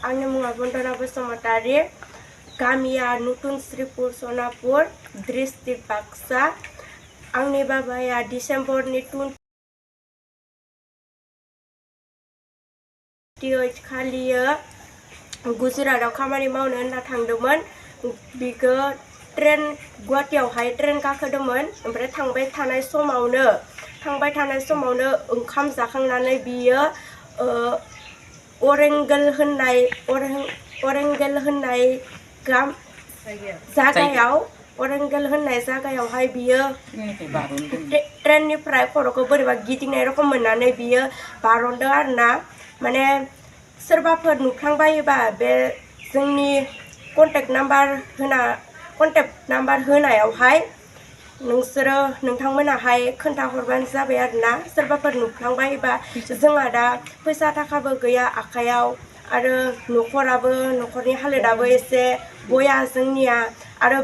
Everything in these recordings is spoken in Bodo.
आंनि मुङा बन्दना बसुमतारी गामिया नतुन श्रीपुर सनापुर डिस्ट्रिक्ट बाक्सा आंनि बाबाया डिसेम्बरनि 28 खालियो गुजरातआव खामानि मावनो होनना थांदोंमोन बिखौ ट्रेन गुवाहाटीयावहाय ट्रेन गाखोदोंमोन ओमफ्राय थांबाय थानाय समावनो ओंखाम जाखांनानै बियो अरेंगेल होननाय जागायावहाय बियो ट्रेननिफ्राय खर'खौ बोरैबा गिदिंनाय रखम मोननानै बियो बारनदों आरोना माने सोरबाफोर नुफ्लांबायोबा बे जोंनि कन्टेक्ट नाम्बार होनायावहाय नोंथांमोनाहाय खोन्थाहरबानो जाबाय आरोना सोरबाफोर नुफ्लांबायोबा जोंहा दा फैसा थाखाबो गैया आखायाव आरो न'खरनि हालोदाबो एसे बया जोंनिया आरो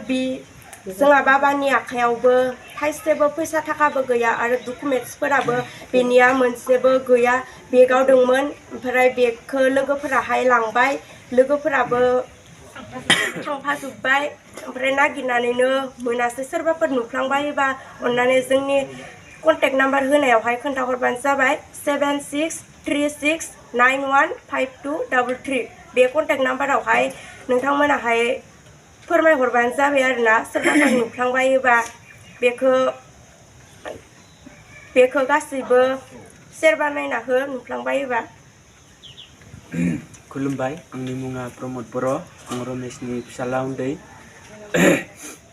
जोंहा बाबानि आखायावबो थाइसेबो फैसा थाखाबो गैया आरो डकुमेन्टसफोराबो बेनिया मोनसेबो गैया बेगाव दंमोन ओमफ्राय बेगखौ लोगोफोराहाय लांबाय लोगोफोराबो थांफाजोब्बाय ओमफ्राय नागिरनानैनो मोनासै सोरबाफोर नुफ्लांबायोबा अन्नानै जोंनि कन्टेक्ट नाम्बार होनायावहाय खोन्थाहरबानो जाबाय 7636915233 बे कन्टेक्ट नाम्बारावहाय नोंथांमोनाहाय फोरमायहरबानो जाबाय आरोना सोरबाफोर नुफ्लांबायोबा बेखौ गासैबो सेर बानायना हो नुफ्लांबायोबा। खुलुमबाय आंनि मुङा प्रमद बर' आं रमेशनि फिसाला उन्दै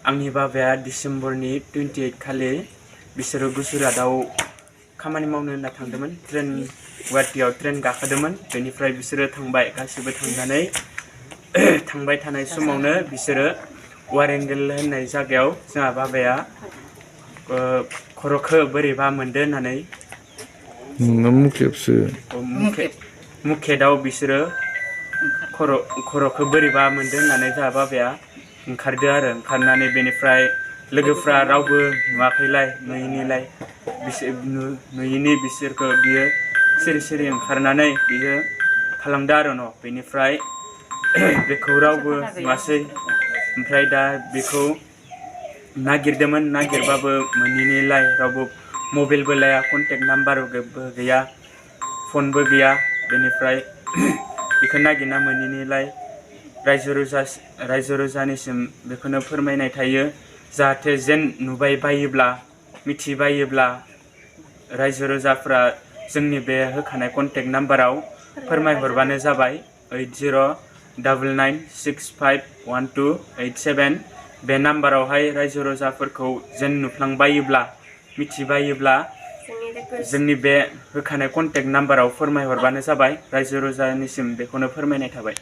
आंनि बाबाया डिसेम्बरनि 28 खालि बिसोरो गुजरातआव खामानि मावनो होनना थांदोंमोन गुवाहाटीयाव ट्रेन गाखोदोंमोन बेनिफ्राय बिसोरो थांबाय गासिबो थांनानै थांबाय थानाय समावनो बिसोरो वारेंगेल होननाय जायगायाव जोंहा बाबाया खर'खौ बोरैबा मोनदो होननानै मुखेदाव बिसोरो खर'खौ बोरैबा मोनदो होननानै जोंहा बाबाया ओंखारनानै बेनिफ्राय लोगोफ्रा रावबो नुवाखैलाय नुयिनि बिसोरखौ बियो सिरि ओंखारनानै बियो थालांदो आरो न' बेनिफ्राय बेखौ रावबो नुवासै ओमफ्राय दा बेखौ नागिरबाबो मोनैनिलाय रावबो मबाइलबो लाया कन्टेक्ट नाम्बारबो गैया फनबो गैया बेनिफ्राय बेखौ नागिरना मोनैनिलाय रायजो राजानिसिम बेखौनो फोरमायनाय थायो जाहाथे जेन नुबाय बायोब्ला मिथिबायोब्ला रायजो राजाफ्रा जोंनि बे होखानाय कन्टेक्ट नाम्बाराव फोरमायहरबानो जाबाय 8099651287 बे नाम्बारावहाय रायजो राजाफोरखौ जेन नुफ्लांबायोब्ला मिथिबायोब्ला जोंनि बे होखानाय कन्टेक्ट नाम्बाराव फोरमायहरबानो जाबाय रायजो राजानिसिम बेखौनो फोरमायनाय थाबाय।